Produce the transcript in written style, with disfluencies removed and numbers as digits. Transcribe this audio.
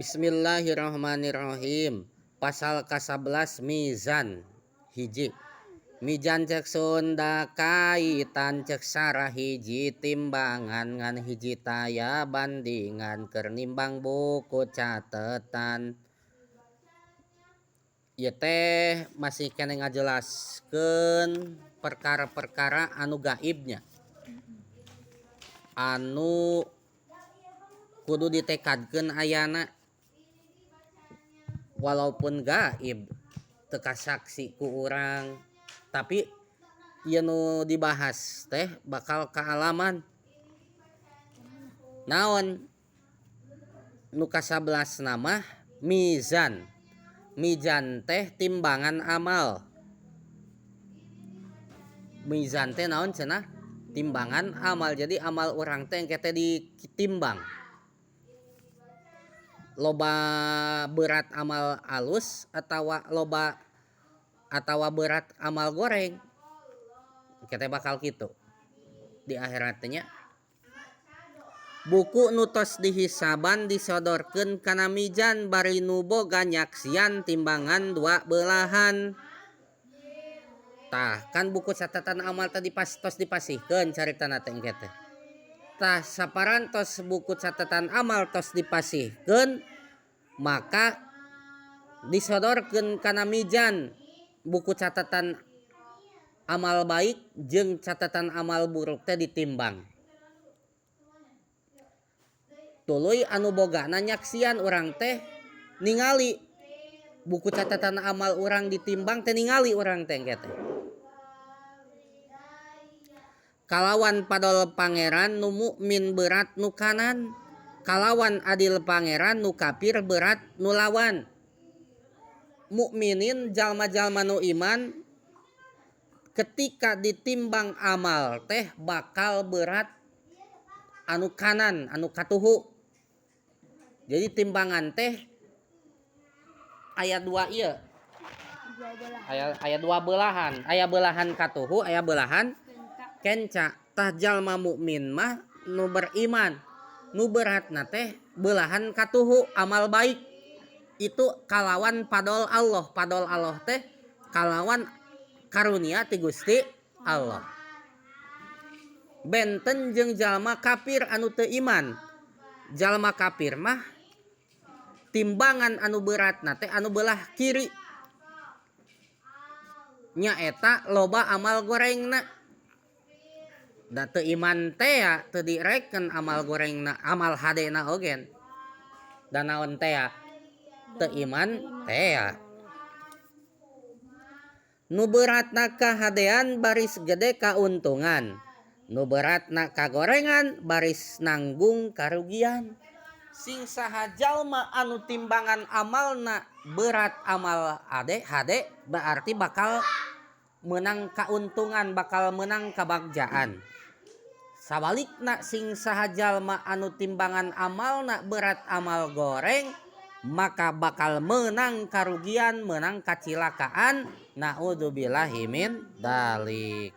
Bismillahirrahmanirrahim. Pasal ka-11 Mizan hiji. Mizan cek Sunda kaitan cek sarah hiji timbangan ngan hiji taya bandingan keur nimbang buku catetan. Ieu teh masih keneh ngajelaskeun perkara-perkara anu gaibnya. Anu kudu ditekadkeun ayana walaupun gaib teu kasaksi ku urang tapi ieu nu dibahas teh bakal kaalaman. Naon nu kasabelasna mah mizan. Mizan teh timbangan amal. Mizan teh naon cenah? Timbangan amal. Jadi amal urang teh engke teh ditimbang. Loba berat amal alus atawa loba atawa berat amal goreng. Engke teh bakal kitu di akhirat teh nya. Buku nu tos dihisaban disodorkeun kana mizan bari nu boga nyaksian timbangan dua belahan. Tah kan buku catatan amal tadi pas tos dipasihkeun caritana teh engke teh. Tah saparantos buku catatan amal tos dipasihkeun maka disodorkeun kana mizan buku catatan amal baik jeung catatan amal buruk teh ditimbang. Tuluy anu bogana nyaksian urang teh ningali buku catatan amal urang ditimbang teh ningali urang teh engke teh. Kalawan padol pangeran nu mukmin berat nu kanan, kalawan adil pangeran nu kafir berat nu lawan. Mukminin jalma-jalma nu iman ketika ditimbang amal teh bakal berat anu kanan, anu katuhu. Jadi timbangan teh aya dua ieu. Aya dua belahan, aya belahan katuhu, aya belahan kenca. Tah jalma mukmin mah nu beriman, nu beratna teh belahan katuhu amal baik. Itu kalawan padol Allah. Padol Allah teh kalawan karunia ti Gusti Allah. Benten jeung jalma kafir anu teu iman. Jalma kafir mah timbangan anu beratna teh anu belah kiri. Nyaeta loba amal gorengna. Da teu iman teh ya teu direken amal gorengna, amal hadena oge. Da naon teh ya? Teu iman teh ya. Nu beratna kahadean baris gede kauntungan. Nu beratna kagorengan baris nanggung karugian. Sing saha jalma anu timbangan amalna berat amal ade hade berarti bakal menang kauntungan, bakal menang kabagjaan. Sabalikna sing saha jalma anu timbangan amalna berat amal goreng maka bakal menang karugian, menang kacilakaan. Naudzubillahi min dalik.